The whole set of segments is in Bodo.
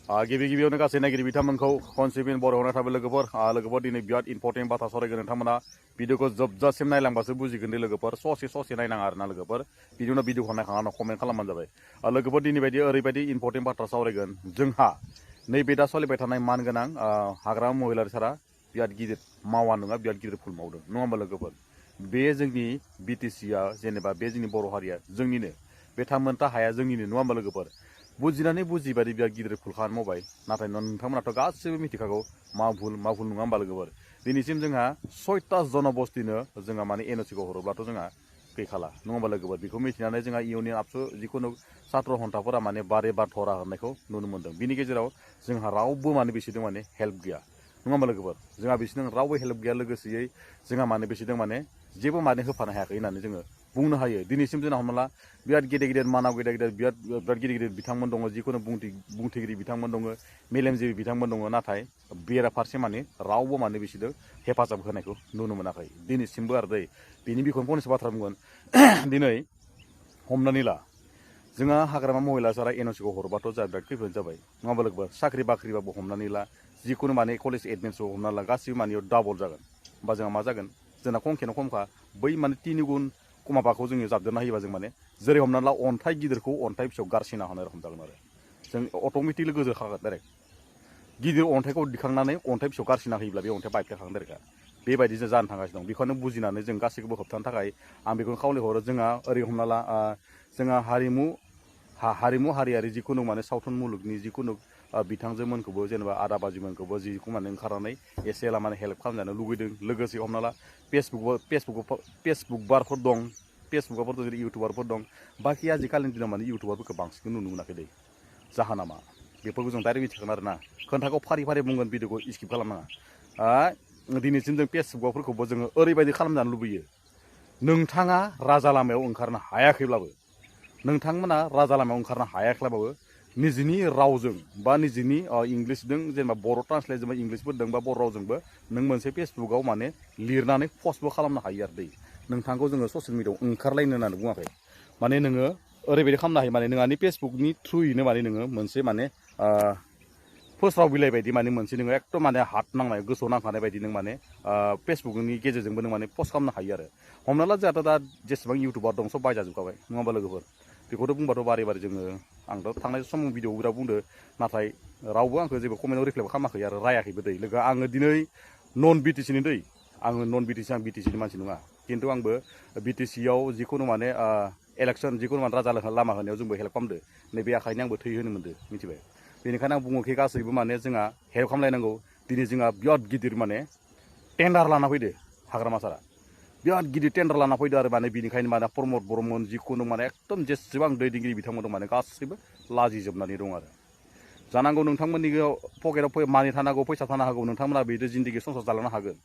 गिबि गिबियावनो गासै नायगिरि बिथांमोनखौ कनसिपिन बर'आवनो थाबाय लोगोफोर दिनै बिराद इम्पर्टेन्ट बाथ्रा सावरायगोन नोंथांमोना भिडिअखौ जोबजासिम नायलांबासो बुजिगोन दे लोगोफोर ससे नायनाङा आरोना लोगोफोर बिदिनो भिडिअखौ नायखांनानै कमेन्ट खालामबानो जाबाय लोगोफोर दिनै बायदि ओरैबायदि इम्पर्टेन्ट बाथ्रा सावरायगोन जोंहा नैबे दा सोलिबाय थानाय मानगोनां हाग्रामा महिलारि सारा बिराद गिदिर मावा नङा बिराद गिदिर भुल मावदों नङा होमबा लोगोफोर बे जोंनि बिटिसिआ जेनेबा बे जोंनि बर' हारिया जोंनिनो बे थामोनथा हाया जोंनिनो नङा होमबा लोगोफोर बुजिनानै बुजिबायदि बिराद गिदिर भुल खालामनो मावबाय नाथाय नोंथांमोनाथ' गासैबो मिथिखागौ मा भुल नङा होमबा लोगोफोर दिनैसिम जोंहा 6टा जनबस्तिनो जोंहा माने एनअसिखौ हरोब्लाथ' जोंहा गैखाला नङा होमबा लोगोफोर बेखौ मिथिनानै जोंहा इउनियन आबसु जिखुनु सात्र हन्थाफोरा माने बारे बारथरा होनायखौ नुनो मोन्दों बिनि गेजेराव जोंहा रावबो माने बिसोरजों माने हेल्प गैया नङा होमबा लोगोफोर जोंहा बिसोरजों रावबो हेल्प गैया लोगोसेयै जोंहा माने बिसोरजों माने जेबो माने होफानो हायाखै होननानै जोङो बुंनो हायो दिनैसिम जोंना हमना ला बिराद गेदेर मानाव गेदेर बिराद गिदिर बिथांमोन दङ जिखुनु बुंथिगिरि बिथांमोन दङ मेलेमजिबि बिथांमोन दङ नाथाय बेराफारसे माने रावबो माने बिसोरजों हेफाजाब होनायखौ नुनो मोनाखै दिनैसिमबो आरो दै बिनि बिखयनो फंनैसो बाथ्रा बुंगोन दिनै हमनानै ला जोंहा हाग्रामा महिला सारा एनअसिखौ हरबाथ' जा बिराद खैफोद जाबाय नङा होमबा लोगोफोर साख्रि बाख्रिबाबो हमनानै ला जिखुनु माने कलेज एडमिसनखौ हमना ला गासिबो मानियाव डाबल जागोन होमबा जोंहा मा जागोन जोंना खमखा बै माने 3 गुन माबाखौ जोङो जाबदेरना होयोबा जों माने जेरै हमना ला अन्थाइ गिदिरखौ अन्थाइ फिसायाव गारसिना होनाय रखम जागोन आरो जों अट'मेटिकलि गोजोखागोन डाइरेक्ट गिदिर अन्थाइखौ दिखांनानै अन्थाइ फिसायाव गारसिना होयोब्ला बे अन्थाइ बायफ्लेखागोन डाइरेक्ट बेबायदि जानो थांगासिनो दं बेखौनो बुजिनानै जों गासैखौबो होबथानो थाखाय आं बेखौनो खावलायहरो जोंहा ओरै हमना ला जोंहा हारियारि जिखुनु माने सावथुन मुलुगनि जिखुनु बिथांजोमोनखौबो जेनेबा आदा बाजिमोनखौबो जिखौ माने ओंखारनानै एसे एला माने हेल्प खालामजानो लुगैदों लोगोसे हमना ला फेसबुक बारफोर दं फेसबुकआवथ' जेरै इउटुबारफोर दं बाखि आजिखालिनि दिनाव माने इउटुबारफोरखौ बांसिन नुनो मोनाखै दै जाहोना मा बेफोरखौ जों डाइरेक्ट मिथिगोन आरो ना खोन्थाखौ फारि बुंगोन भिडिअखौ स्किप खालामनाङा दिनैसिम जों फेसबुकफोरखौबो जोङो ओरैबायदि खालामजानो लुबैयो नोंथाङा राजा लामायाव ओंखारनो हायाखैब्लाबो नोंथांमोना राजा लामायाव ओंखारनो हायाखैब्लाबो निजिनि रावजों बा निजिनि इंलिसजों जेनेबा बर' ट्रान्सलेट जेनेबा इंलिसफोरजों बा बर' रावजोंबो नों मोनसे फेसबुकआव माने लिरनानै पस्टबो खालामनो हायो आरो दै नोंथांखौ जोङो ससियेल मिडियाआव ओंखारलायनो होननानै बुङाखै माने नोङो ओरैबायदि खालामनो हायो माने नोंहानि फेसबुकनि थ्रुयैनो माने नोङो मोनसे माने फोस्राव बिलाइ बायदि माने मोनसे नोङो एकदम माने हात नांनाय गोसोआव नांखानाय बायदि नों माने फेसबुकनि गेजेरजोंबो नों माने पस्ट खालामनो हायो आरो हमना ला जोंहाथ' दा जेसेबां इउटुबार दं सब बायजाजोबखाबाय नङा होमबा लोगोफोर बेखौथ' बुंबाथ' बारे जोङो आंथ' थांनाय समाव भिडिअ बिराद बुंदो नाथाय रावबो आंखौ जेबो कमेन्टआव रिप्लाइबो खालामाखै आरो रायाखैबो दै लोगो आङो दिनै नन बिटिसिनि दै आङो नन बिटिसि आं बिटिसिनि मानसि नङा खिन्थु आंबो बिटिसिआव जिखुनु माने इलेक्सन जिखुनु माने राजा लामा होनायाव जोंबो हेल्प खालामदो नैबे आखायनो आंबो थै होनो मोनदो मिथिबाय बेनिखायनो आं बुङोखि गासैबो माने जोंहा हेल्प खालामलायनांगौ दिनै जोंहा बिराद गिदिर माने टेन्डार लाना फैदो हाग्रामा सारा बिराद गिदिर टेन्डार लाना फैदो आरो माने बिनिखायनो माने प्रमद बर'मोन जिखुनु माने एकदम जेसेबां दैदेनगिरि बिथांमोन दं माने गासैबो लाजिजोबनानै दं आरो जानांगौ नोंथांमोननि पकेटाव मानि थानांगौ फैसा थानो हागौ नोंथांमोना बिदि जिन्दगि संसार जालांनो हागोन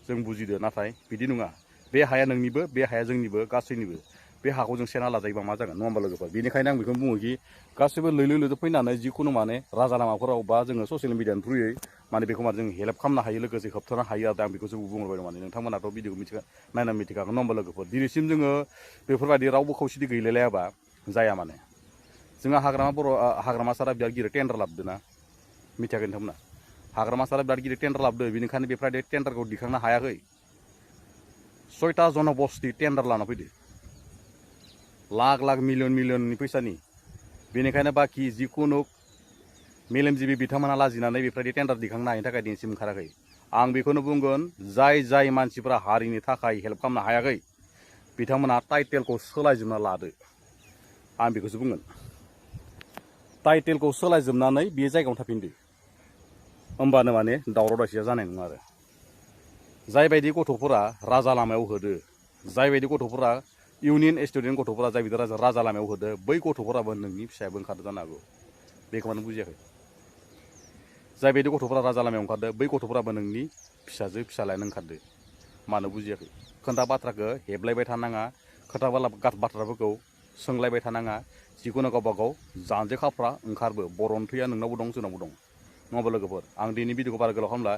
जों बुजिदो नाथाय बिदि नङा बे हाया नोंनिबो बे हाया जोंनिबो गासैनिबो बे हाखौ जों सेना लाजायोबा मा जागोन नङा होमबा लोगोफोर बेनिखायनो आं बेखौनो बुङोखि गासैबो लैलो फैनानै जिखुनु माने राजा लामाफोराव बा जोङो ससियेल मिडियानि थ्रुयै माने बेखौ माने जों हेल्प खालामनो हायो लोगोसे होबथानो हायो आरो आं बेखौ जों बुंहरबाय दं माने नोंथांमोनाथ' भिडिअखौ नायनानै मिथिखागोन नङा होमबा लोगोफोर दिनैसिम जोङो बेफोरबायदि रावबो खौसेथि गैलायलायाबा जाया माने जोंहा हाग्रामा सारा बिराद गिदिर टेन्डार लाबोदों ना मिथियाखै नोंथांमोना हाग्रामा सारा बिराद गिदिर टेन्डार लाबोदों बेनिखायनो बेफोरबायदि टेन्डारखौ दिखांनो हायाखै 6टा जनबस्ति टेन्डार लाना फैदो लाख मिलियननि फैसानि बेनिखायनो बाखि जिखुनु मेलेमजिबि बिथांमोना लाजिनानै बेफोरबायदि टेन्डार दिखांनो हायिनि थाखाय दिनैसिम ओंखाराखै आं बेखौनो बुंगोन जाय मानसिफोरा हारिनि थाखाय हेल्प खालामनो हायाखै बिथांमोना टाइटेलखौ सोलायजोबना लादो आं बेखौसो बुंगोन टाइटेलखौ सोलायजोबनानै बे जायगायावनो थाफिनदो होमबानो माने दावराव दावसिया जानाय नङा आरो जायबायदि गथ'फोरा राजा लामायाव होदो जायबायदि गथ'फोरा इउनियन स्टुडेन्ट गथ'फोरा जायबायदि राजा लामायाव होदो बै गथ'फोराबो नोंनि फिसायाबो ओंखारदो जानो हागौ बेखौ मानो बुजियाखै जायबायदि गथ'फोरा राजा लामायाव ओंखारदो बै गथ'फोराबो नोंनि फिसाजो फिसालायानो ओंखारदो मानो बुजियाखै खोन्था बाथ्राखौ हेबलायबाय थानाङा खोथा बाथ्राफोरखौ सोंलायबाय थानाङा जिखुनु गावबा गाव जानजो खाफ्रा ओंखारबो बर'नि थैया नोंनावबो दं जोंनावबो दं नङा होमबा लोगोफोर आं दिनै भिडिअखौ बारा गोलाव खालामला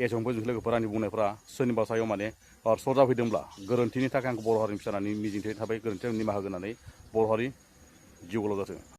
एसेबांबो लोगोफोर आंनि बुंनायफोरा सोरनिबा सायाव माने सर्ट जाफैदोंब्ला गोरोन्थिनि थाखाय आंखौ बर' हारिनि फिसानानै मिजिंथिनाय थाबाय गोरोन्थियाव निमाहा होनानै बर' हारि जिउ गोलाव जाथों।